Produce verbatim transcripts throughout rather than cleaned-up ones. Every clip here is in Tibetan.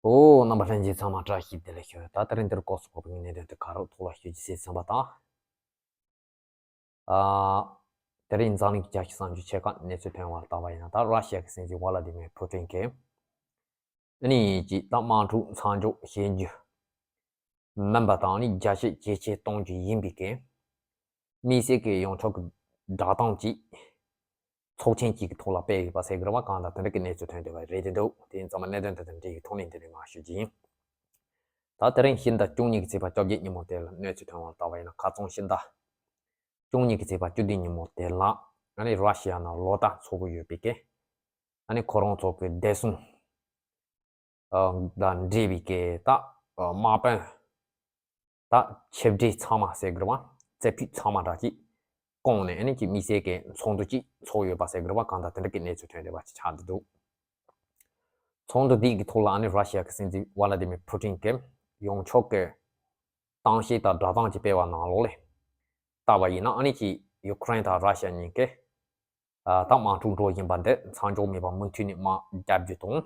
ཨོ། རྣམ་པ་ལྷན་རྒྱས་ཚང་མ་བཀྲ་ཤིས་བདེ་ལེགས་ཞུ། ད་དེ་རིང་འདིར་སྐོར་སོགས་པའི་གནད་དོན་དེ་ག་རོགས་ཐོག་ལ་ཞུ་རྒྱུ་བྱས་ཟིན་པ་དང་། ཨ། དེ་རིང་འཛམ་གླིང་གི་རྒྱལ་སྤྱི་གསར་འགྱུར་ཆེ་ཁག་གནས་ཚུལ་ཐོན་པར་བལྟ་བ་ཡིན་ན། ད་ར་ཤི་ཡ་གི་སྲིད་འཛིན་ཝ་ལ་ཏི་མེར་ཕུ་ཏིན་གྱིས་ཨ་ནི་ཅིག་ད་དམག་འཁྲུག་མཚམས་འཇོག་བྱེད་རྒྱུ་མིན་པ་དང་། ཨ་ནི་རྒྱ་ཇེ་ཇེ་ཆེ་གཏོང་རྒྱུ་ཡིན་པའི་གི་དམིགས་བསལ་གྱི་ཡོངས་ཁྱབ་ཀྱི་བསྒྲགས་གཏམ་ཅིག་ཚོགས་ཆེན་གཅིག་གི་ཐོག་ལ་སྤེལ་ཡོད་པ་ཟེར་གི་རེད་བ། གང་ལྟར་དེ་འདྲ་གི་གནས་ཚུལ་ཐོན་བསྡད་པ་རེད་དེ་འདུག་དེ་ཡིན་ཙང་མ་གནད་དོན་དེ་དང་འབྲེལ་བའི་ཐོག་ནས་འདི་ནས་མར་ཞུ་རྒྱུ་ཡིན། ད་དེ་རིང་ཕྱི་ཟླ་བཅུ་གཉིས་ཀྱི་ཚེས་པ་བཅོ་བརྒྱད་ཉིན་མོ་དེ་ལ་གནས་ཚུལ་ཐོན་པར་བལྟ་བ་ཡིན་ན། ཁ་རྩང་ཕྱི་ཟླ་བཅུ་གཉིས་ཀྱི་ཚེས་པ་བཅུ་བདུན་ཉིན་མོ་དེ་ལ་ཨ་ནི་ར་ཤི་ཡ་ནང་ལོ་ལྟར་འཚོགས་ཀྱི་ཡོད་པའི་གི་ཨ་ནི་ཁོ་རང་ཚོ་གི་བདེ་སྲུང་ཨ་དང་འབྲེལ་བའི་གི་ད་ཨ་དམག་དཔོན། ད་ཆེ་གྲས་ཚང་མ་ཟེར་གི་རེད་བ། རྩེ་ཕུད་ཚང་མ་འདྲ་ཅིག་བསྐོངས་ནས་ཨ་ནི་ཅིག་དམིགས་བསལ་གྱི་ཚོགས་འདུ་ཅིག་ཚོགས་ཡོད་པ་ཟེར་གི་རེད་བ། གང་ལྟར་དེ་འདྲ་གི་གནས་ཚུལ་ཐོན་བསྡད་པ་ཅིག་ཆགས་བསྡད་འདུག་ཚོགས་འདུ་འདི་གི་ཐོག་ལ་ཨ་ནི་ར་ཤི་ཡ་གི་སྲིད་འཛིན་ཝ་ལ་ཏི་མེར་ཕུ་ཏིན་གྱིས་ཡོངས་ཁྱབ་ཀྱི་གཏམ་བཤད་དང་བསྒྲགས་གཏམ་ཅིག་སྤེལ་བ་ནང་ལོགས་ལ་བལྟ་བ་ཡིན་ན། ཨ་ནི་ཅིག་ཡུ་ཀེ་རེན་དང་ར་ཤི་ཡ་གཉིས་ཀས་ཨ་ད་དམག་འཁྲུག་འགྲོ་བཞིན་པ་འདི་མཚམས་འཇོག་མེད་པར་མུ་མཐུད་ནས་དམག་རྒྱག་རྒྱུ་དང་།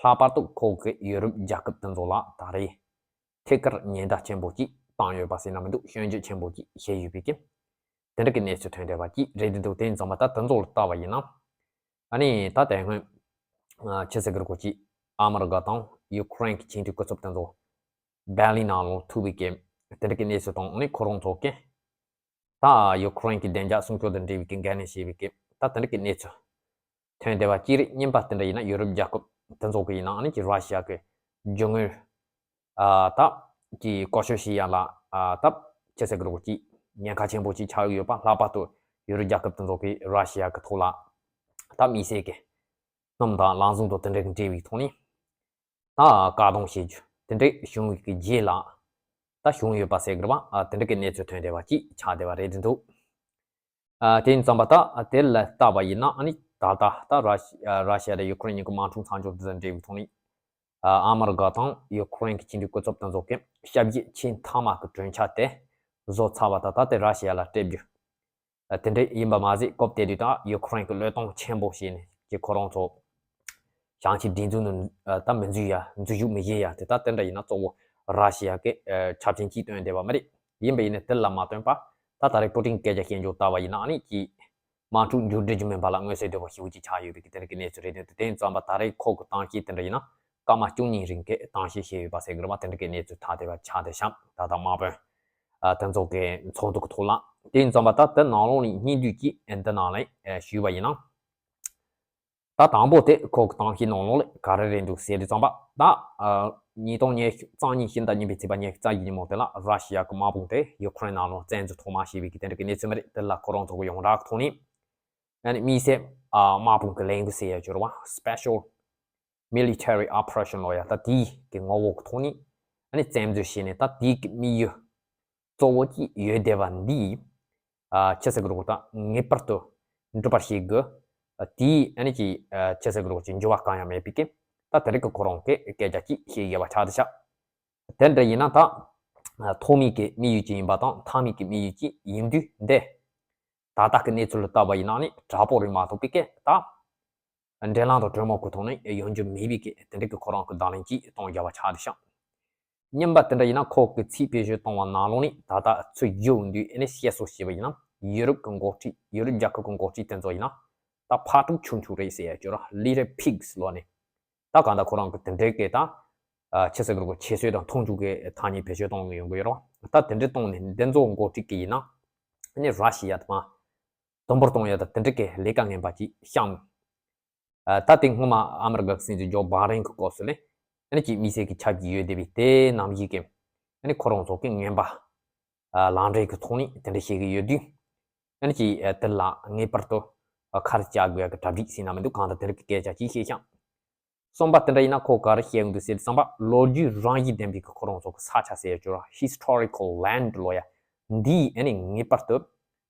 ལྷག་པར་དུ་ཁོ་གིས་ཡུ་རོབ་རྒྱལ་ཁབ་དེ་ཚོ་ལ་ད་རེས་ཐད་ཀར་ཉེན་བརྡ་ཆེན་པོ་ཅིག་བཏང་ཡོད་པ་ཟེར་ན་མི་འདུག་སྐྱོན་བརྗོད་ཆེན་པོ་ཅིག་བྱས་ཡོད་པའི་རྐྱེན། དེ་འདྲ་གི་གནས་ཚུལ་ཐོན་བསྡད་པ་ཅིག་རེད་དེ་འདུག་དེ་ཡིན་ཙང་མ་ད་དེ་ཚོ་ལ་བལྟ་བ་ཡིན་ན། ཨ་ནི་ད་དེ་སྔོན་ཨ་ཕྱི་ཟེར་གི་རེད་གོ་ཅིག་ཨ་མི་རི་ཀ་དང་ཡུ་ཀེ་རེན་གྱི་ཆིངས་འགྲིག་སྐུ་ཚབ་དེ་ཚོ་བྷར་ལིན་ནང་ལ་ཐུག་པའི་རྐྱེན། དེ་འདྲ་གི་གནས་ཚུལ་དང་། ཨ་ནི་ཁོ་རང་ཚོ་གིས་ད་ཡུ་ཀེ་རེན་གྱི་བདེ་འཇགས་སྲུང་སྐྱོབ་དང་འབྲེལ་བའི་གི་འགན་ལེན་བྱས་པའི་གི་ད་དེ་འདྲ་གི་གནས་ཚུལ་ཐོན་བསྡད་པ་གཅིག་རེད། གཉིས་པ་དེ་འདྲ་ཡིན་ན་ཡུ་རོབ་རྒྱལ་ཁབ་དེ་ཚོ་གི་ཡིན་ན་ཨ་ནི་ཅིག་ར་ཤི་ཡ་གི་རྒྱུ་དངོས་ཨ་ད་ཀྱི་བཀོལ་སྤྱོད་བྱེད་ཡ་ལ་ཨ་ད་ཅི་ཟེར་གི་རེད་གོ་ཅིག་ཉེན་ཁ་ཆེན་པོ་ཅིག་ཆགས་ཀྱི་ཡོད་པ། ལྷག་པར་དུ་ཡུ་རོབ་རྒྱལ་ཁབ་དེ་ཚོ་གི་ར་ཤི་ཡ་གི་ཐོག་ལ་ད་དམིགས་བསལ་གི་སྣུམ་དང་ལམ་ཟུང་དང་དེ་འདྲ་གི་འབྲེལ་བའི་ཐོག་ནས། ད་བཀག་སྡོམ་བྱེད་རྒྱུ་དེ་འདྲ་བྱུང་བའི་གི་རྗེས་ལ་ད་བྱུང་ཡོད་པ་ཟེར་གི་རེད་བ། ཨ་དེ་འདྲ་གི་གནས་ཚུལ་ཐོན་བསྡད་པ་ཅིག་ཆགས་བསྡད་པ་རེད་དེ་འདུག་ཨ་དེ་ཡིན་ཙང་མ་ད་དེ་ལ་བལྟ་བ་ཡིན་ན། ཨ་ནི་ད་ལྟ་ད་ར་ཤི་ཨ་ར་ཤི་ཡ་དང་ཡུ་ཀེ་རེན་གཉིས་ཀྱི་དམག་འཁྲུག་མཚམས་འཇོག་དེ་དང་འབྲེལ་བའི་ཐོག་ནས་ཨ་ཨ་མི་རི་ཀ་དང་ཡུ་ཀེ་རེན་གྱི་ཕྱི་འབྲེལ་སྐུ་ཚབ་དེ་ཚོ་གིས་ཞབས་ཕྱི་ཆེས་མཐའ་མ་གི་གྲོས་འཆར་དེ་བཟོ་ཚར་བ་དང་། ད་དེ་ར་ཤི་ཡ་ལ་སྤྲད་རྒྱུ་ཨ་དེ་འདྲ་ཡིན་པ་མ་ཟད། སྐབས་དེ་དུས་ད་ཡུ་ཀེ་རེན་གྱིས་བློས་གཏོང་ཆེན་པོ་བྱས་ནས་ཀྱི་ཁོ་རང་ཚོ་ཞིང་ཆེན་སྒྲིག་འཛུགས་ནང་ཨ་ད་མི་འཛུལ་ཡ། འཛུལ་ཞུགས་མི་བྱེད་ཡ་དེ་ད་དེ་འདྲ་ཡིན་ན་གཙོ་བོ་ར་ཤི་ཡ་གི་ཨ་ཆ་རྐྱེན་གཅིག་བཏོན་བསྡད་པ་མ་རེད། ཡིན་པ་ཡིན་ནའི་དེ་ལ་མ་བརྟེན་པར་ད་ད་རེས་པུ་ཏིན་སྐད་ཆ་བཤད་རྒྱུ་བལྟ་བ་ཡིན་ན། ཨ་ནི་ཀྱི་དམག་འཁྲུག་མཇུག་སྒྲིལ་རྒྱུ་མིན་པ་ལ་མངོན་གསལ་དོད་པོ་ཞེ་པོ་ཅིག་ཆགས་ཡོད་པའི་གི་དེ་འདྲ་གི་གནས་ཚུལ་རེད་དེ། དེ་ཡིན་ཙང་མ་ད་རེས་ཁོ་གི་གཏམ་བཤད་དེ་འདྲ་ཡིན་ན་སྐར་མ་བཅུ་གཉིས་རིང་གི་གཏམ་བཤད་བྱས་ཡོད་པ་ཟེར་གི་རེད་བ། དེ་འདྲ་གི་གནས་ཚུལ་ཐ་དད་པ་ཆགས་བསྡད་ཤག་ད་ལྟ་དམག་དཔོན་ཨ་དེ་ཚོ་གི་ཚོགས་འདུ་གི་ཐོག་ལ། དེ་ཡིན་ཙང་མ་ད་དེ་ནང་ལོགས་ནས་སྙིང་བསྡུས་ཀྱིས་ཨ་འདི་ནང་ལ་ཨ་ཞུས་པ་ཡིན་ན། ད་དང་པོ་དེ་ཁོ་གི་གཏམ་བཤད་ནང་ལོགས་ལ་ག་རེ་རེད་འདུག་ཟེར་དུས་ཙམ་པ། ད་ཨ་ཉིས་སྟོང་ཉི་ཤུ་རྩ་གཉིས་ཕྱི་ཟླ་གཉིས་པའི་ཚེས་པ་ཉི་ཤུ་རྩ་བཞི་ཉིན་མོ་དེ་ལ་ར་ཤི་ཡ་གི་དམག་དཔུང་དེ་ཡུ་ཀེ་རེན་ནང་ལོགས་བཙན་འཛུལ་ཐོག་མ་བྱས་པའི་གི་དེ་འདྲ་གི་གནས་ཚུལ་མ་རེད། དེ་ལ་ཁོ་རང་ཚོ་གི་ཡོངས་གྲགས་ཀྱི་ཐོག་ནས་ཨ་ནི་དམིགས་བསལ་ཨ་དམག་དཔུང་གི་ལས་འགུལ་ཟེར་ཡ་ཅིག་ཡོད་རེད་བ། Special Military Operation ལབ་ཡ། ད་དེའི་གི་ངོ་བོ་གི་ཐོག་ནས་ཨ་ནི་བཙན་འཛུལ་བྱས་ནས་ད་དེའི་གི་དམིགས་ཡུལ་གཙོ་བོ་ཅིག་ཡོད་བསྡད་པ་འདི་ཨ་ཅི་ཟེར་གི་རེད་གོ། ད་ངེས་པར་དུ་འགྲུབ་པར་བྱེད་དགོས། ཨ་དེའི་ཨ་ནི་ཅིག་ཨ་ཅི་ཟེར་གི་རེད་གོ། ཅིག་འགྱུར་བ་གང་ཡང་མེད་པའི་གི་ད་དེ་རིགས་ཀྱི་ཁོ་རང་གི་སྐད་ཆ་ཅིག་བཤད་ཡོད་པ་ཆགས་བསྡད་ཤག་དེ་འདྲ་ཡིན་ན་ད་ཨ་ཐོག་མའི་གི་དམིགས་ཡུལ་ཅིག་ཡིན་པ་དང་མཐའ་མའི་གི་དམིགས་ཡུལ་ཅིག་ཡིན་དུས། འདི་ད་ལྟ་གི་གནས་ཚུལ་ལ་བལྟས་པ་ཡིན་ན་ནི་དྲག་པོ་རེད་མ་གཏོགས་པའི་གི་ད་འབྲེལ་ལམ་དང་གྲོས་མོལ་གྱི་ཐོག་ནས་ཡོང་རྒྱུ་མེད་པའི་གི་དེ་འདྲ་གི་ཁོ་རང་གི་བརྡ་ལན་ཅིག་གཏོང་རྒྱུ་བ་ཆགས་བསྡད་ཤག་གཉིས་པ་དེ་འདྲ་ཡིན་ན་ཁོ་གི་ཚིག་བེད་སྤྱོད་གཏོང་བ་ནང་ལོགས་ནས་ད་ལྟ་ཚུར་བརྗོད་དུས་ཨ་ནི་བཤད་སྲོལ་བྱས་པ་ཡིན་ན། ཡུ་རོབ་ཀྱི་འགོ་ཁྲིད། ཡུ་རོབ་རྒྱལ་ཁབ་ཀྱི་འགོ་ཁྲིད་དེ་ཚོ་ཡིན་ན་ད་ཕག་ཕྲུག་ཆུང་ཆུང་རེད་ཟེར་ཡ་ཅིག་ཡོད་རེད། Little pigs ལབ་ནས། ད་གང་ལྟར་ཁོ་རང་གི་དེ་འདྲའི་གི་ད་ཨ་ཅི་ཟེར་གི་རེད་གོ། ཁྱད་གསོད་དང་མཐོང་ཆུང་གི་ཐ་སྙད་བེད་སྤྱོད་གཏོང་གི་ཡོང་གི་ཡོད་རེད། ད་དེ་འདྲ་གཏོང་ནས་འདི་ཚོ་འགོ་ཁྲིད་ཀྱི་ཡིན་ན་ཨ་ནི་ར་ཤི་ཡ་དང་དུམ་བུར་གཏོང་ཡ་ད་དེ་འདྲ་གི་ལས་ཀ་ངན་པ་ཅིག་བཤམས། ཨ་ད་དེ་སྔོན་མ་ཨ་མི་རི་ཀ་གི་སྲིད་འཛིན་ཇོ་བྷའི་ཌེན་གི་སྐབས་སུ་ལས་ཨ་ནི་ཅིག་དམིགས་བསལ་གྱི་ཁྱབ་ཀྱི་ཡོད་བསྡད་པའི་དེ་ནང་བཞིན་གྱི་ཨ་ནི་ཁོ་རང་ཚོ་གི་ངན་པ་ཨ་ལམ་འབྲས་ཀྱི་ཐོག་ནས་དེ་འདྲ་བྱེད་ཀྱི་ཡོད་དུས། ཨ་ནི་ཅིག་ཨ་དེ་ལ་ངེས་པར་དུ་ཨ་ཁ་རི་བཅག་དགོས་ཡ་གི་གྲ་སྒྲིག་ཟེར་ན་མི་འདུག་གང་ལྟར་དེ་འདྲ་གི་སྐད་ཆ་ཅིག་བཤད་ཤག་གསུམ་པ་དེ་འདྲ་ཡིན་ན་ཁོ་ག་རེ་བཤད་ཀྱི་འདུག་ཟེར་དུས་ཙམ་པ། ལོ་རྒྱུས་རང་བཞིན་ལྡན་པའི་གི་ཁོ་རང་ཚོ་གི་ས་ཆ་ཟེར་ཡ་ཅིག་ཡོད་རེད། Historical land ལབ་ཡ་འདི་ཨ་ནི་ངེས་པར་དུ་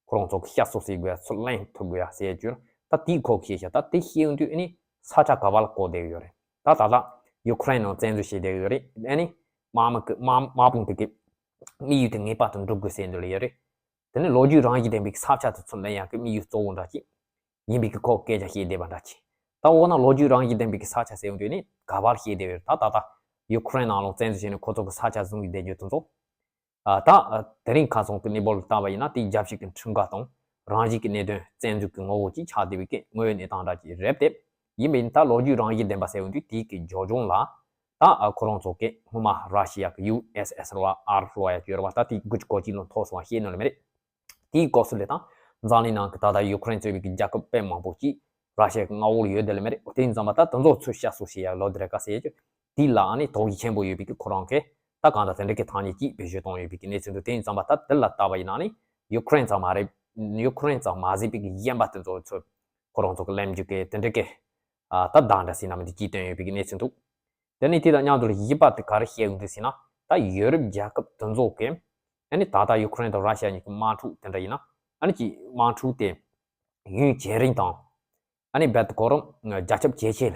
ཁོ་རང་ཚོ་གི་བཤའ་གསོ་བྱེད་དགོས་ཡ། ཚུར་ལེན་ཐུབ་དགོས་ཡ་ཟེར་ཡ་ཅིག་ཡོད་རེད། ད་དེའི་ཁོ་གི་བཤད་ཤག་ད་དེ་བཤད་ཡོང་དུས་ཨ་ནི་ས་ཆ་ག་པ་ལ་བཀོད་བསྡད་ཡོད་རེད། ད་ད་ལྟ་ཡུ་ཀེ་རེན་ནང་བཙན་འཛུལ་བྱས་བསྡད་ཡོད་རེད། ཨ་ནི་དམག་མི་གི་དམག་དམག་དཔུང་དེ་གི་དམིགས་ཡུལ་དེ་ངེས་པར་དུ་འགྲུབ་དགོས་ཟེར་འདོད་ལ་ཡོད་རེད། དེ་ནི་ལོ་རྒྱུས་རང་བཞིན་ལྡན་པའི་ས་ཆ་དེ་ཚུར་ལེན་ཡག་གི་དམིགས་ཡུལ་གཙོ་བོ་འདྲ་ཅིག་ཡིན་པའི་གི་ཁོ་སྐད་ཆ་བཤད་བསྡད་པ་འདྲ་ཅིག་ ད་འོ་ན་ལོ་རྒྱུས་རང་བཞིན་ལྡན་པའི་གི་ས་ཆ་ཟེར་ཡོང་དུས་ནི་ག་པར་བཤད་བསྡད་ཡོད་རེད། ད་ད་ལྟ་ཡུ་ཁུ་རེན་ནང་ལོགས་བཙན་འཛུལ་བྱས་ནས་ཁོ་ཚོ་གི་ས་ཆ་བཟུང་གི་བསྡད་རྒྱུ་དེ་ཚོ། ཨ་ད་ཨ་དེ་རིང་ཁ་སང་གི་གནས་བབ་ལ་ལྟ་བ་ཡིན་ན་དེའི་རྒྱལ་སྤྱི་གི་ཁྲིམས་འགལ་དང་རང་བཞིན་གྱི་གནད་དོན་བཙན་འཛུལ་གྱི་ངོ་བོ་ཅིག་ཆགས་བསྡད་པའི་གི་དངོས་ཡོད་གནས་སྟངས་འདྲ་ཅིག་རེད་དེ། ཡིན་པས་ད་ལོ་རྒྱུས་རང་བཞིན་ལྡན་པ་ཟེར་ཡོང་དུས་དེའི་གི་བྱུང་རྐྱེན་ལ། ད་ཨ་ཁོ་རང་ཚོ་གི་སྔོན་མ་ར་ཤི་ཡ་གི་ཡུ་ཨེས་ཨེས་ཨར་ལབ་ཡ་ཅིག་ཡོད་རེད་བ། ད་དེའི་དགུ་བཅུ་གོ་གཅིག་ལོ་ཐོག་སོང་བ་ཤེས་ནོ་ལེ་མ་རེད། དེའི་སྐབས་སུ་ལས་དང་འཛམ་གླིང་ནང་གི་ད་ལྟ་ཡུ་ཁུ་རེན་གཙོས་པའི་གི་རྒྱལ་ཁབ་དཔེ་མང་པོ་ཅིག་ར་ཤི་ཡ་གི་མངའ་འོག་ལ་ཡོད་དེ་ལེ་མ་རེད། དེ་ཡིན་ཙང་མ་ད་དེ་ཚོ་ཚུར་བཤགས་སོ་ཞེས་ཡ་ལོ་དེ་རེ་ཀ་ཟེར་ཡ་ཅིག་དེ་ལ་ཨ་ནི་དོགས་གཞི་ཆེན་པོ་ཡོད་པའི་གི་ཁོ་རང་གི་ད་གང་ལྟར་དེ་འདྲ་གི་ཐ་སྙད་ཅིག་བེད་སྤྱོད་བཏང་ཡོད་པའི་གི་གནས་ཚུལ་འདུག་དེ་ཡིན་ཙང་མ་ད་དེ་ལ་ལྟ་བ་ཡིན་ན་ནི་ཡུ་ཁུ་རེན་ཙམ་མ་རེད། ཡུ་ཁུ་རེན་ཙམ་མ་ཟད་པའི་གི་གཞན་པ་དེ་ཚོ་ཚུར་ཁོ་རང་ཚོ་གི་ལེན་རྒྱུ་གི་དེ་འདྲ་གི་ཨ་ད་བདག་འདྲ་ཟེར་ན་མི་འདུག་ཅིག་བཏོན་ཡོད་པའི་གི་གནས་ཚུལ་འདུག་དེ་ནས་དེ་དང་མཉམ་དུ་བཞི་པ་དེ་ག་རེ་བཤད་ཡོང་དུས་ཟེར་ན། ད་ཡོ་རོབ་རྒྱལ་ཁབ་དེ་ཚོ་གི་ཨ་ནི་ད་ལྟ་ཡུ་ཁུ་རེན་དང་ར་ཤི་ཡ་གཉིས་ཀྱི་དམག་འཁྲུག་དེ་འདྲ་ཡིན་ན་ཨ་ནི་ཀྱི་དམག་འཁྲུག་དེ་ཡུན་ཇེ་རིང་དང་ཨ་ནི་རྦད་དེ་གོ་རིམ་རྒྱ་ཁྱབ་ཇེ་ཆེ་ལ་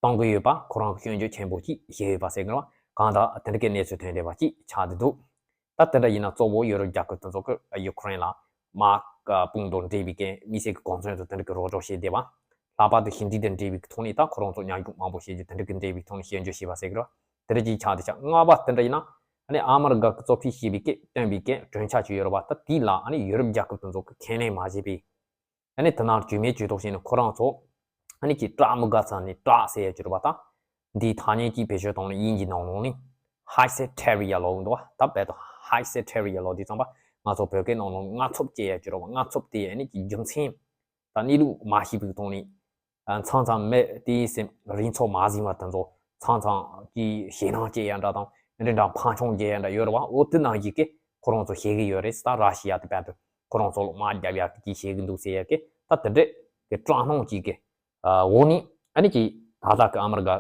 གཏོང་གི་ཡོད་པ་ཁོ་རང་གི་སྐྱོན་བརྗོད་ཆེན་པོ་ཅིག་བྱས་ཡོད་པ་ཟེར་གི་རེད་བ། གང་ལྟར་དེ་འདྲ་གི་གནས་ཚུལ་ཐོན་བསྡད་པ་ཅིག་ཆགས་བསྡད་འདུག་ད་དེ་འདྲ་ཡིན་ན་གཙོ་བོ་ཡོ་རོབ་རྒྱལ་ཁབ་དེ་ཚོ་གི་ཡུ་ཁུ་རེན་ལ་དམག་དཔུང་དང་འབྲེལ་བའི་གི་དམིགས་བསལ་གྱི་གོ་མཚོན་དང་དེ་འདྲ་གི་རོགས་སྐྱོར་བྱས་བསྡད་པ། ལྷག་པར་དུ་ཞི་འགྲིག་དང་འབྲེལ་བའི་གི་ཐོག་ནས་ད་ཁོ་རང་ཚོ་ཉམས་མྱོང་མང་པོ་བྱས་རྗེས་དེ་འདྲ་གི་འབྲེལ་བའི་ཐོག་ནས་སྐྱོན་བརྗོད་བྱས་པ་ཟེར་གི་རེད་བ། དེ་འདྲ་ཅིག་ཆགས་བསྡད་ཤག་ལྔ་པ་དེ་འདྲ་ཡིན་ན་ཨ་ནི་ཨ་མི་རི་ཀ་གི་གཙོ་ཁྲིད་བྱས་པའི་གི་བཏོན་པའི་གི་གྲོས་འཆར་ཅིག་ཡོད་རེད་བ། ད་དེ་ལ་ཨ་ནི་ཡོ་རོབ་རྒྱལ་ཁབ་དེ་ཚོ་གི་ཁས་ལེན་མ་བྱས་པའི་ཨ་ནི་དེ་ནང་བཅོས་མིན་བཅོས་གཏོང་བྱས་ནས་ཁོ་རང་ཚོ་ཨ་ནི་ཀྱི་དྲག་མི་དགའ་ཚང་ནས་དྲག་ཟེར་ཡ་ཅིག་རེད་བ། ད་འདིའི་ཐ་སྙད་ཅིག་བེད་སྤྱོད་བཏང་ནས་དབྱིན་ཇིའི་ནང་ལོགས་ནས་ཧའི་སེ་ཊེ་རི་ཡ་ལབ་འདུག་བ། ད་རྦད་དེ་ཧའི་སེ་ཊེ་རི་ཡ་ལབ་དུས་ཙམ་པ་ང་ཚོ་བོད་སྐད་ནང་ལོགས་ནས་རྔ་ཚབ་ཅིག་ཡ་ཅིག་རེད་བ། རྔ་ཚབ་དེ་ཨ་ནི་ཀྱི་རྒྱུ་མཚན་ད་གནས་ལུགས་མ་ཤེས་པའི་ཐོག་ནས་མཚམས་མཚམས་མི་དེའི་སེམས་རིག་ཚོགས་མ་ཟིན་པ་དེ་ཚོ་མཚམས་མཚམས་ཀྱི་ཞེད་སྣང་སྐྱེ་ཡ་འདྲ་དང་འདི་འདྲ་ཕམ་ཆོས་རྒྱག་ཡ་འདྲ་ཡོད་རེད་བ། འོ་དེ་ནང་བཞིན་གྱི་ཁོ་རང་ཚོ་ཤེས་ཀྱི་ཡོད་རེད། ད་ར་ཤི་ཡ་དེ་རྦད་དེ་ཁོ་རང་ཚོ་ལ་དམག་རྒྱབ་ཡག་གི་ཅིག་བྱེད་ཀྱི་འདུག་ཟེར་ཡ་གི་ད་དེ་འདྲས་ཀྱི་སྐྲག་སྣང་ཅིག་གི་འོག་ནས་ཨ་ནི་ཀྱི་ད་ལྟ་གི་ཨ་མི་རི་ཀ་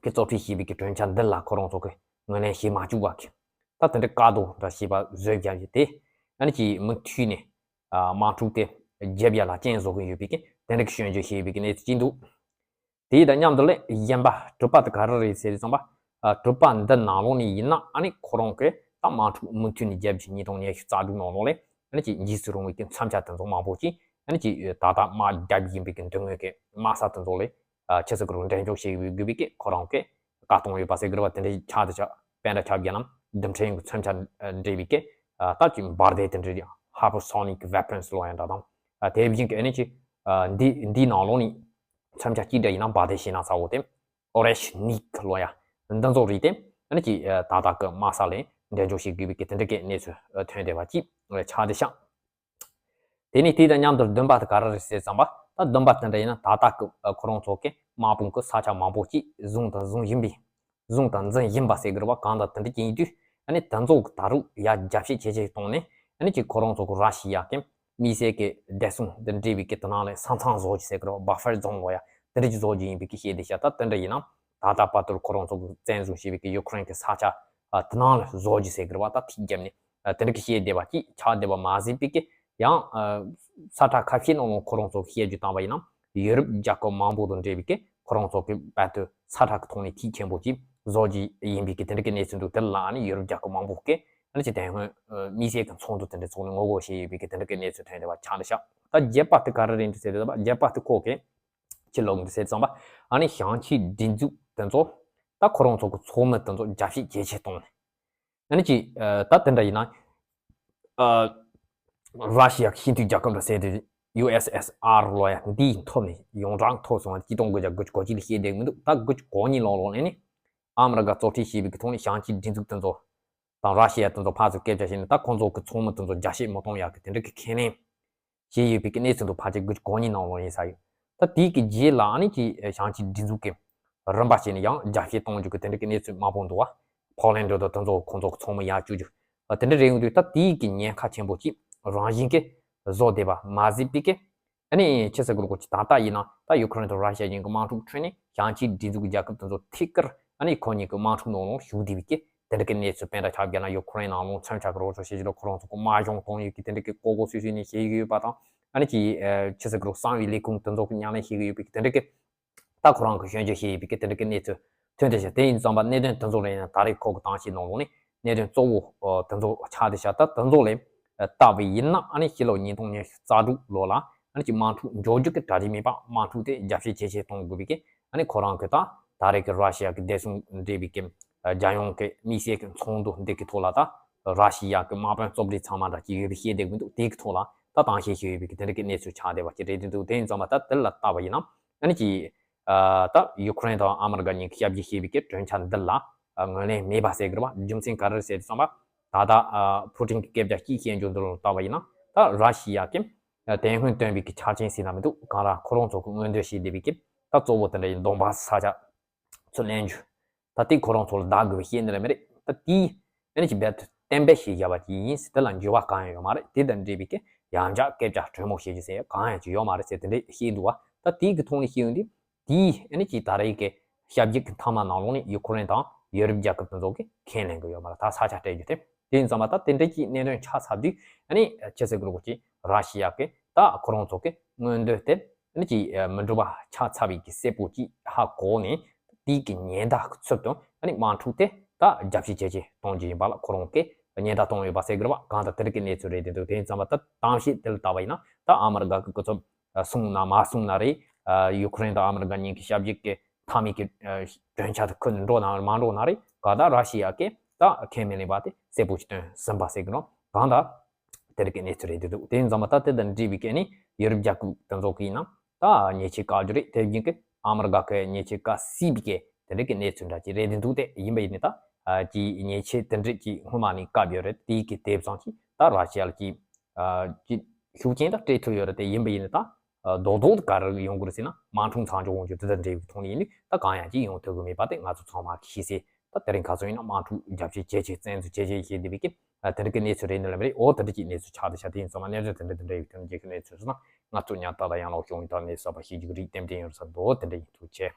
གི་གཙོ་ཁྲིད་བྱས་པའི་གི་གྲོས་འཆར་འདི་ལ་ཁོ་རང་ཚོ་གི་ངོས་ལེན་བྱེད་མ་བཅུག་པ་གི་ད་དེ་འདྲས་བཀག་རྡོ་འདྲ་བྱས་པ་བཟོས་བཞག་ཡོད་དེ། ཨ་ནི་ཀྱི་མུ་མཐུད་ནས་དམག་འཁྲུག་དེ་རྒྱབ་ཡ་ལ་རྐྱེན་བཟོ་གི་ཡོད་པའི་གི་དེ་འདྲས་ཀྱི་སྐྱོན་བརྗོད་བྱས་པའི་གི་གནས་ཚུལ་ཅིག་འདུག་དེ་དང་མཉམ་དུ་ལས་གཞན་པ་དྲུག་པ་དེ་ག་རེ་རེད་ཟེར་དུས་ཙམ་པ། ཨ་དྲུག་པ་འདི་ནང་ལོགས་ནས་ཡིན་ན་ཨ་ནི་ཁོ་རང་གི་ད་དམག་འཁྲུག་མུ་མཐུད་ནས་རྒྱབ་ཀྱི་ཉིས་སྟོང་ཉི་ཤུ་རྩ་དྲུག་ནང་ལོགས་ལས་ཨ་ནི་ཀྱི་འཇིགས་སུ་རུང་བའི་གི་མཚོན་ཆ་དེ་ཚོ་མང་པོ་ཅིག་ཨ་ནི་ཀྱི་ད་ལྟ་དམག་རྒྱབ་ཀྱི་ཡིན་པའི་གི་མདུན་ངོས་ཀྱི་དམག་ས་དེ་ཚོ་ལས་ཨ་ཆི་ཟེར་གི་རུང་འགྲེམས་འཇོག་བྱེད་དགོས་པའི་གི་ཁོ་རང་གི་བཀག་གཏོང་ཡོད་པ་ཟེར་གི་རེད་བ། དེ་འདྲའི་ཆགས་དེ་ཆགས་དཔེ་འདྲ་ཆགས་བརྒྱབ་ན་རྡུལ་ཕྲན་གྱི་མཚོན་ཆ་འདྲེས་པའི་གི་ད་ཀྱི་འབར་མདེལ་དེ་འདྲའི་ཧའི་པར་སོ་ནིག་ཝེ་པོན་སི་ལབ་ཡ་འདྲ་དང་། དེ་བཞིན་གྱི་ཨ་ནི་ཀྱི་འདི་འདིའི་ནང་ལོགས་ནས་མཚོན་ཆ་གཅིག་འདྲ་ཡིན་ན་འབར་མདེལ་ཞེད་སྣང་ཚ་བོ་དེ་ཨོ་རེ་ཤི་ནིག་ལབ་ཡ་འདི་ཚོ་རིགས་དེ་ཨ་ནི་ཀྱི་ད་ལྟ་གི་དམག་ས་ལས་འགྲེམས་འཇོག་བྱེད་དགོས་པའི་གི་དེ་འདྲ་གི་གནས་ཚུལ་ཐོན་བསྡད་པ་ཅིག་ཆགས་བསྡད་ཤག་དེ་ནས་དེ་དང་མཉམ་དུ་བདུན་པ་དེ་ག་རེ་རེད་ཟེར་ཙམ་པ། ད་བདུན་པ་དེ་འདྲ་ཡིན་ན་ད་ལྟ་གི་ཁོ་རང་ཚོ་གི་དམག་དཔུང་གི་ས་ཆ་མང་པོ་ཅིག་བཟུང་དང་བཟུང་བཞིན་པའི་བཟུང་དང་འཛིན་བཞིན་པ་ཟེར་གི་རེད་བ། གང་ལྟར་དེ་འདྲ་ཅིག་ཡིན་དུས་ཨ་ནི་དེ་ཚོ་གི་ད་རུང་ཡར་རྒྱ་བཤད་ཇེ་ཆེ་གཏོང་ནས་ཨ་ནི་ཅིག་ཁོ་རང་ཚོ་གི་ར་ཤི་ཡ་གི་དམིགས་བསལ་གི་བདེ་སྲུང་དང་འབྲེལ་བའི་གི་དེ་ནང་ལས་ས་མཚམས་བཟོ་རྒྱུ་ཟེར་གི་རེད་བ། བྷ་ཕར་ཛོན་ལབ་ཡ་དེ་འདྲ་ཅིག་བཟོ་རྒྱུ་ཡིན་པའི་གི་བཤད་བསྡད་ཤག་ད་དེ་འདྲ་ཡིན་ན་ད་ལྟ་བར་དུ་ཁོ་རང་ཚོ་གི་བཙན་བཟུང་བྱས་པའི་གི་ཡུ་ཁུ་རེན་གི་ས་ཆ་དེ་ནང་ལ་བཟོ་རྒྱུ་ཟེར་གི་རེད་བ། ད་ཐིག་བརྒྱབ་ནས་དེ་འདྲ་གི་བཤད་བསྡད་པ་ཅིག་ཆགས་བསྡད་པ་མ་ཟད་པའི་གི་ཡང་ས་ཁྲ་ཁ་ཤས་ནང་ལ་ཁོ་རང་ཚོ་གི་བཤད་རྒྱུ་བཏང་བ་ཡིན་ན་ཡུ་རོབ་རྒྱལ་ཁབ་མང་པོ་དང་འབྲེལ་བའི་གི་ཁོ་རང་ཚོ་གི་བར་དུ་ས་ཁྲ་གི་ཐོག་ནས་ཐིག་ཆེན་པོ་ཅིག་བཟོ་རྒྱུ་ཡིན་པའི་གི་དེ་འདྲ་གི་གནས་ཚུལ་འདུག་དེ་ལ་ཨ་ནི་ཡུ་རོབ་རྒྱལ་ཁབ་མང་པོ་གི་ཨ་ནི་ཅིག་དེ་སྔོན་དམིགས་བསལ་གི་ཚོགས་འདུ་དེ་འདྲ་ཚོགས་ནས་ངོ་རྒོལ་བྱས་ཡོད་པའི་གི་དེ་འདྲ་གི་གནས་ཚུལ་ཐོན་བསྡད་པ་ཆགས་བསྡད་ཤག་ད་བརྒྱད་པ་དེ་ག་རེ་རེད་འདུག་ཟེར་དུས་ཙམ་པ། བརྒྱད་པ་དེ་ཁོ་གི་ཕྱི་ལོགས་འདི་ཟེར་ཙམ་པ། ཨ་ནི་ཞིང་ཆེན་སྒྲིག་འཛུགས་དེ་ཚོ་ད་ཁོ་རང་ཚོ་གི་ཚོགས་མི་དེ་ཚོ་རྒྱ་བཤད་ཇེ་ཆེ་གཏོང་ནས། ཨ་ནི་ཅི་ད་དེ་འདྲ་ཡིན་ན། ཨ་ར་ཤི་ཡ་གི་སྤྱི་མཐུན་རྒྱལ་ཁབ་འདྲ་ཟེར་དུས་ཡུ་ཨེས་ཨེས་ཨར་ལབ་ཡ་འདིའི་ཐོག་ནས་ཡོངས་གྲགས་ཐོག་སོང་བ་ཆིག་སྟོང་དགུ་བརྒྱ་དགུ་བཅུ་གོ་གཅིག་ལ་བཤད་བསྡད་མི་འདུག་ད་དགུ་བཅུ་གོ་གཉིས་ལོ་ལོ་ནས་ནི་ཨ་མི་རི་ཀ་གཙོ་ཁྲིད་བྱས་པའི་གི་ཐོག་ནས་ཞིང་ཆེན་སྒྲིག་འཛུགས་དེ་ཚོ་དང་ར་ཤི་ཡ་དེ་ཚོ་ཕར་ཚུར་སྐད་ཆ་བཤད་ནས་ད་ཁོང་ཚོ་གི་ཚོགས་མི་དེ་ཚོ་རྒྱ་བཤད་མི་གཏོང་ཡག་གི་དེ་འདྲ་གི་ཁས་ལེན་བྱས་ཡོད་པའི་གི་གནས་ཚུལ་འདུག་ཕལ་ཆེར་དགུ་བཅུ་གོ་གཉིས་ནང་ལོགས་ཡིན་ས་ཡོད། ད་དེའི་གི་རྗེས་ལ་ཨ་ནི་ཀྱི་ཞིང་ཆེན་སྒྲིག་འཛུགས་ཀྱི་རིམ་པ་བྱས་ནས་ཡང་རྒྱ་བཤད་གཏོང་རྒྱུ་གི་དེ་འདྲ་གི་གནས་ཚུལ་མང་པོ་འདུག་བ། ཕོ་ལན་ཌི་དང་དེ་ཚོ་ཁོང་ཚོ་གི་ཚོགས་མི་ཡར་བཅུག་རྒྱུ། ད་དེ་འདྲ་རེད་ཡོང་དུས་ད་དེའི་གི་ཉེན་ཁ་ཆེན་པོ་ཅིག་རང་བཞིན་གྱི་བཟོ་བསྡད་པ་མ་ཟད་པའི་གི་ཨ་ནི་ཆི་ཟེར་དགོས་རེད། ཁོ་ཅིག་ད་ལྟ་ཡིན་ན་ད་ཡུ་ཁུ་རེན་དང་ར་ཤི་ཡ་གཉིས་ཀྱི་དམག་འཁྲུག་ཁྲོད་ནས་ཞིང་ཆེན་སྒྲིག་འཛུགས་ཀྱི་རྒྱལ་ཁབ་དེ་ཚོ་ཐད་ཀར་ཨ་ནི་ཁོ་གཉིས་ཀྱི་དམག་འཁྲུག་ནང་ལོགས་ཞུགས་བསྡད་པའི་གི་དེ་འདྲ་གི་གནས་ཚུལ་དཔེ་འདྲ་ཆགས་བརྒྱབ་ན་ཡུ་ཁུ་རེན་ནང་ལོགས་མཚོན་ཆ་གི་རོགས་ཚོགས་བྱེད་ཀྱི་རེད། ཁོ་རང་ཚོ་གི་དམག་སྦྱོང་གཏོང་ཡུལ་གྱི་དེ་འདྲ་གི་ཀོ་ཀོ་སུ་སུ་ནས་བྱེད་ཀྱི་ཡོད་པ་དང་ཨ་ནི་ཀྱི་ཆི་ཟེར་དགོས་རེད། གསང་བའི་ལས་ཁུངས་དེ་ཚོ་གི་ཉམས་ལེན་བྱེད་ཀྱི་ཡོད་པའི་གི་དེ་འདྲ་གི་ད་ཁོ་རང་གི་སྐྱོན་བརྗོད་བྱེད་ཡོད་པའི་གི་དེ་འདྲ་གི་གནས་ཚུལ་ཐོན་བསྡད་ཤག་དེ་ཡིན་ཙང་པ་གནད་དོན་དེ་ཚོ་ལ་ཡིན་ན་ད་རེས་ཁོ་གི་གཏམ་བཤད་ནང་ལོགས་ནས་གནད་དོན་གཙོ་བོ་དེ་ཚོ་ཆགས་བསྡད་ཤག་ད་དེ་ཚོ་ལ་ལྟ་བ་ཡིན་ན་ཨ་ནི་ཕྱི་ལོ་ཉིས་སྟོང་ཉི་ཤུ་རྩ་དྲུག་ལོ་ལ་ ཨ་ནི་ཅིག་དམག་འཁྲུག་མགྱོགས་མགྱོགས་ཀྱི་གྲ་སྒྲིག་མེད་པ་དམག་འཁྲུག་དེ་རྒྱབ་བཤད་ཇེ་ཆེ་གཏོང་དགོས་པའི་གི་ཨ་ནི་ཁོ་རང་གི་ད་ད་རེས་ཀྱི་ར་ཤི་ཡ་གི་བདེ་སྲུང་འབྲེལ་བའི་གི་རྒྱལ་ཡོངས་ཀྱི་དམིགས་བསལ་གྱི་ཚོགས་འདུ་འདི་གི་ཐོག་ལ་ད་ར་ཤི་ཡ་གི་དམག་དཔོན་རྩོམ་སྒྲིག་ཚང་མ་འདྲ་ཅིག་ཡོད་པའི་བཤད་བསྡད་ཀྱི་འདུག་དེའི་གི་ཐོག་ལ་ད་དང་ཤེས་ཤེས་ཡོད་པའི་གི་དེ་འདྲ་གི་གནས་ཚུལ་ཆགས་བསྡད་པ་ཅིག་རེད་འདུག་དེ་ཡིན་ཙང་མ་ད་དེ་ལ་ལྟ་བ་ཡིན་ན་ཨ་ནི་ཅིག་ད་ཡུ་ཁུ་རེན་དང་ཨ་མི་རི་ཀ་གཉིས་ཀྱིས་ཞབས་ཕྱི་བྱས་པའི་གི་གྲོས་འཆར་འདི་ལ་ངོས་ལེན་མེད་པ་ཟེར་གི་རེད་བ། རྒྱུ་མཚན་ག་རེ་ཟེར་དུས་ཙམ་པ་ད་ལྟ་ཕུ་ཊིན་གྱི་སྐད་ཆ་གཅིག་བཤད་རྒྱུ་འདི་ལ་ལྟ་བ་ཡིན་ན་ད་ར་ཤི་ཡ་གི་དེ་སྔོན་བཏོན་པའི་གི་ཆ་རྐྱེན་ཟེར་ན་མི་འདུག་གང་ལ་ཁོ་རང་ཚོ་གི་མངོན་འདོད་བྱས་བསྡད་པའི་གི་ད་གཙོ་བོ་དེ་འདྲ་ཡིན་དོན་པ་ས་ཆ་ཚུར་ལེན་རྒྱུ། ད་དེ་ཁོ་རང་ཚོ་ལ་བདག་དགོས་པའི་བཤད་ནི་རེད་མི་རེད། ད་དེའི་ཨ་ནི་ཅིག་རྦད་དེ་གཏན་འབེབས་བྱས་བཞག་པ་ཅིག་ཡིན་ཟེར། དེ་ལ་འགྱུར་བ་གང་ཡང་ཡོད་མ་རེད། དེ་དང་འབྲེལ་བའི་གི་ཡང་བསྐྱར་སྐད་ཆ་དྲོན་མོ་བཤད་རྒྱུ་ཟེར་གང་ཡང་ཅིག་ཡོད་མ་རེད་ཟེར་དེ་འདྲས་བཤད་འདུག་བ། ད་དེའི་གི་ཐོག་ནས་བཤད་ཡོང་དུས་དེའི་ཨ་ནི་ཅིག་ད་རེས་ཀྱི་ཞབས་ཕྱི་གི་མཐའ་མ་ནང་ལོགས་ནས་ཡུ་ཁུ་རེན་དང་ཡོ་རོབ་རྒྱལ་ཁབ་དེ་ཚོ་གིས་ཁས་ལེན་གི་ཡོད་མ་རེད། ད་ས་ཆ་སྤྲད་རྒྱུ་དེ། དེ་ཡིན་ཙང་མ་ད་དེ་འདྲ་ཅིག་གནད་དོན་ཆགས་ཚར་དུས་ཨ་ནི་ཁྱེད་ཚོས་གི་ལོག་ཅིག་ར་ཤི་ཡ་གི་ད་ཁོ་རང་ཚོ་གི་མངོན་འདོད་དེ་ཨ་ནི་ཅིག་མི་འགྲུབ་པ་ཆགས་ཚར་བའི་གི་གསལ་པོ་ཅིག་ཧ་གོ་ནས་དེའི་གི་ཉེན་བརྡ་གི་ཚུལ་དུ་ཨ་ནི་དམག་འཁྲུག་དེ་ད་རྒྱབ་བཤད་ཇེ་ཆེ་གཏོང་རྒྱུ་ཡིན་པ་ལ་ཁོ་རང་གིས་ཉེན་བརྡ་བཏང་ཡོད་པ་ཟེར་གི་རེད་བ། གང་ལྟར་དེ་རིགས་ཀྱི་གནས་ཚུལ་རེད་དེ་འདུག་དེ་ཡིན་ཙང་མ་ད་གཏམ་བཤད་དེ་ལ་ལྟ་བ་ཡིན་ན་ད་ཨ་མི་རི་ཀ་གི་སྐུ་ཚབ་གསུངས་ན་མ་གསུངས་ན་རེད། ཡུ་ཁུ་རེན་དང་ཨ་མི་རི་ཀ་གཉིས་ཀྱི་ཞབས་ཕྱི་གི་མཐའ་མའི་གི་གྲོས་འཆར་དེ་ཁུར་འགྲོ་ན་མ་འགྲོ་ན་རེད། གང་ལྟར་ར་ཤི་ཡ་གིས་ད་ཁས་མི་ལེན་པ་དེ་གསལ་པོ་ཞིག་སྟོན་ཟིན་པ་ཟེར་གི་རེད། གང་ལྟར་དེ་རིགས་ཀྱི་གནས་ཚུལ་རེད་དེ་འདུག་དེ་ཡིན་ཙང་མ་ད་དེ་དང་འབྲེལ་བའི་གི་ཨ་ནི་ཡོ་རོབ་རྒྱལ་ཁབ་དེ་ཚོ་གིས་ཡིན་ན་ད་ཉེས་ཆད་བཀག་རྒྱུ་རེད། དེ་བཞིན་གི་ཨ་མི་རི་ཀ་གི་ཉེས་ཆད་བཀག་སྲིད་པའི་གི་དེ་འདྲ་གི་གནས་ཚུལ་འདྲ་ཅིག་རེད་དེ་འདུག་དེ་ཡིན་པ་ཡིན་ནི་ད་ཀྱི་ཉེས་ཆད་དེ་འདྲ་ཅིག་སྔོན་མ་ནས་བཀག་ཡོད་རེད། དེའི་གི་དེབ་ཙམ་ཅིག་ད་ར་ཤི་ཡ་ལ་ཅིག་ཅིག་ཤུགས་རྐྱེན་ད་སྤྲད་ཐུབ་ཡོད་རེད། དེ་ཡིན་པ་ཡིན་ནི་ད་རྡོག་རྡོག་ག་རེ་ཡོང་དགོས་རེད་ཟེར་ན་དམག་འཁྲུག་མཚམས་འཇོག་དགོས་རྒྱུ་དེ་དང་འབྲེལ་བའི་ཐོག་ནས་ཡིན་དུས་ད་གང་ཡང་ཅིག་ཡོང་ཐུབ་ཀྱི་མེད་པ་དེ་ང་ཚོ་ཚང་མ་ཤེས་གསལ། ད་དེ་རིང་ཁ་སང་ཡིན་ན་དམག་འཁྲུག་རྒྱབ་བཤད་ཇེ་ཆེ་བཙན་འཛུལ་ཇེ་ཆེ་བྱེད་བསྡད་པའི་གི་དེ་འདྲ་གི་གནས་ཚུལ་རེད་འདི་ལ་མི་རེད། འོ་དེ་འདྲ་ཅིག་གནས་ཚུལ་ཆགས་བསྡད་ཤག་དེ་ཡིན་ཙང་མ་གནས་ཚུལ་དེ་འདྲ་དེ་འདྲ་ཡོད་དོན་རྒྱལ་ཁབ་གནས་ཚུལ་སོང་ན་ང་ཚོ་ཉག་ཏག་ཏག་ཡང་ལོག་བྱུང་ཡིན་ད་གནས་ཚུལ་གསར་པ་ཤེས་རྒྱུ་གི་རིགས་ཏན་ཏན་ཡོད་ས་འདུག་དེ་འདྲ་ཡིན། ཐུགས་རྗེ་ཆེ།